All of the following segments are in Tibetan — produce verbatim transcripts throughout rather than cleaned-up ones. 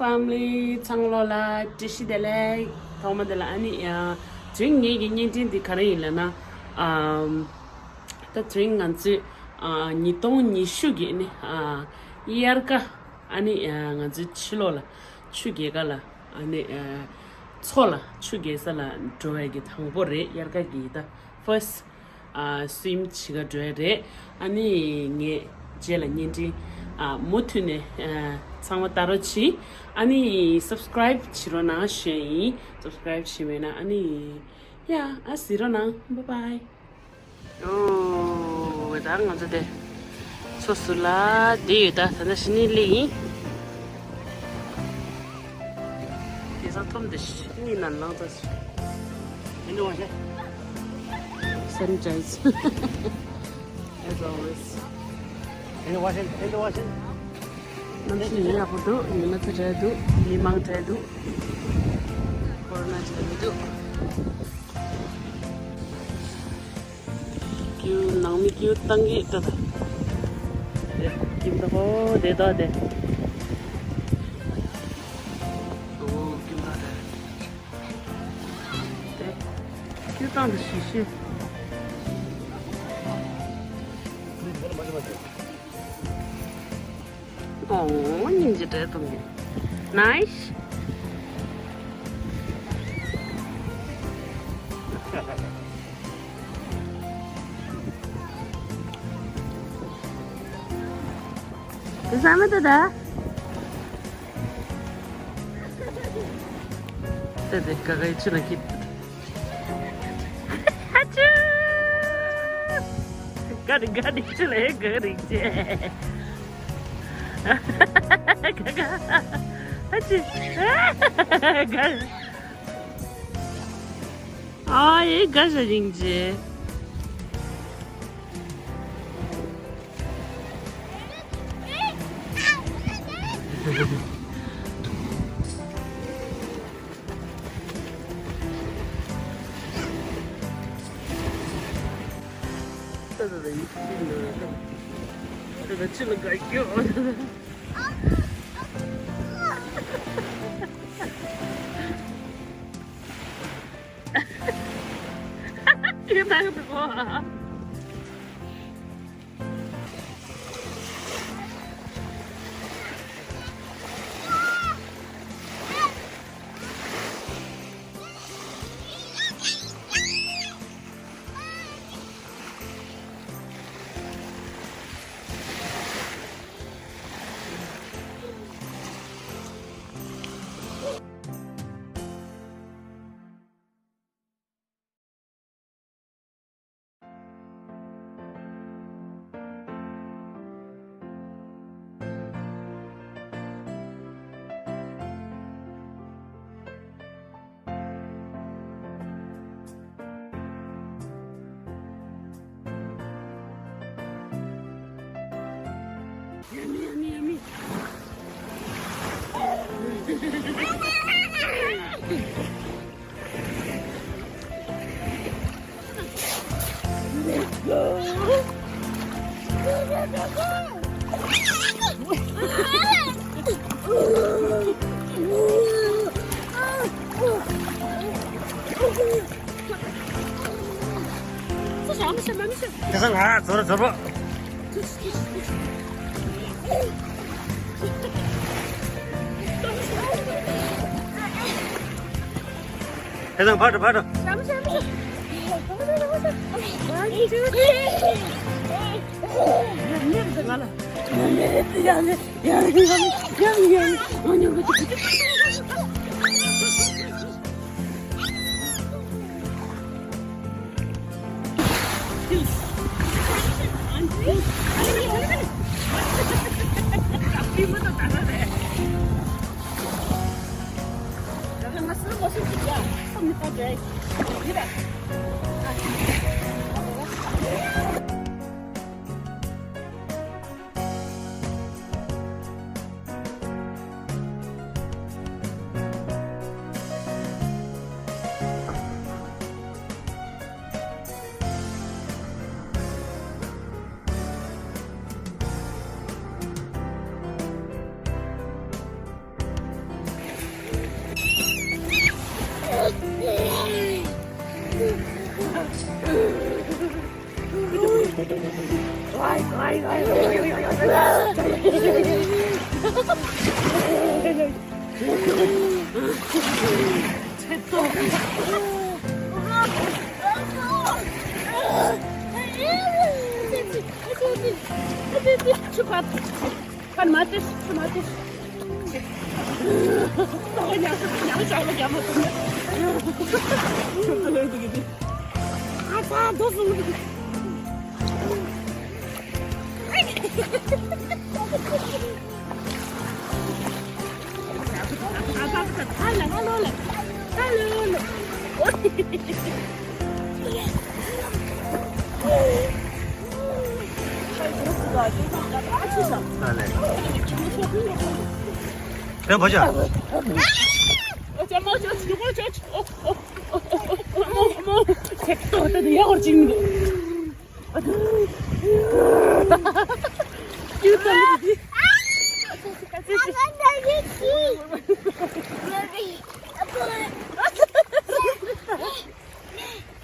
Family ཚང་མ་ལ་བཀྲ་ཤིས་བདེ་ལེགས། ཐོག་མ་དེ་ལ་ཨ་ནི་ཡ་དེ་རིང་ངེད་ཀྱི་བརྙན་འཕྲིན་འདི་ག་རེ་ཡིན་ལབ་ན། ཨམ། ད་དེ་རིང་ང་ཚོས་ཨ་ཉིས་སྟོང་ཉི་ཤུ་གི་ནི་ཨ་དབྱར་ཁ་ཨ་ནི་ཨ་ང་ཚོའི་ཕྱི་ལོགས་ལ་ཆུ་རྐྱལ་ཁ་ལ་ཨ་ནི་ཨ་མཚོ་ལ་ཆུ་རྐྱལ་ས་ལ་འགྲོ་བའི་གི་དང་པོ་རེད། དབྱར་ཁ་གི་ད་first ཨ་སུའིམ་བྱེད་ག་འགྲོ་ཡ་རེད། ཨ་ནི་ངས་རྗེས་ལ་བརྙན་འཕྲིན་ཨ་མུ་མཐུད་ནས་ཨ་ཚང་མ་ལྟ་རོགས་གྱིས། ཨ་ནི་subscribe བྱེད་རོགས་གནང་ཞུ་ཡ་ཡིན། Subscribe བྱེད་མེད་ན་ཨ་ནི་ཡ་ཨ་གཟིགས་རོགས་གནང་། Bye bye། ཨོ་ད་ང་ཚོ་དེ་མཚོ་ཟུར་ལ་བསྡད་ཡོད། ད་ད་ལྟ་ཕྱི་ནས་སླེབས་ཡིན། དེང་སང་འཐོམ་དེ་གཉིད་ནང་ལངས་ཚར་སོང་། Sanitize as always. གནམ་གཤིས་ཡང་ཡག་པོ་འདུག་ཉི་མ་ཚ་དྲག་འདུག་མི་མང་དྲག་འདུག་ཀོ་རོ་ན་དྲག་མི་འདུག་སྐྱིད་པོ་ནང་མི་སྐྱིད་པོ་བཏང་གི་ད་ད། སྐྱིད་པོ་ད་ཧོ་དེ་ད་དེ། ཨོ་སྐྱིད་པོ་ད་དེ། དེ་སྐྱིད་པོ་བཏང་དུ་ཤི་ཤི། ཨོ་སྙིང་རྗེ་འདྲ་གཏོང་གི། Nice། དེ་ས་མེད་ད་ད། དེ་དེ་ཀ་ཀའི་ཆུ་ན་ཁྱི། ཨ་ཅུ། ག་རི་ག་རི་ཆུ་ལ་ཧེ་ག་རི་ཅེ། ག་ག། ཨ་ཅུ། ག། ཨ་ཡེ་ག་ཞ་རིང་ཅེ། Yummy, yummy, yummy. དེང་སང་ང་ཚོར་ཚོར་པོ། དེང་སང་ཕར་འགྲོ་ཕར་འགྲོ།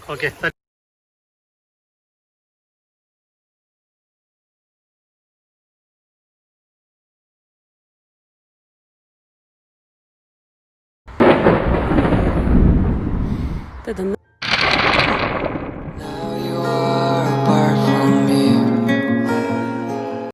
Okay. ད་ད་ན་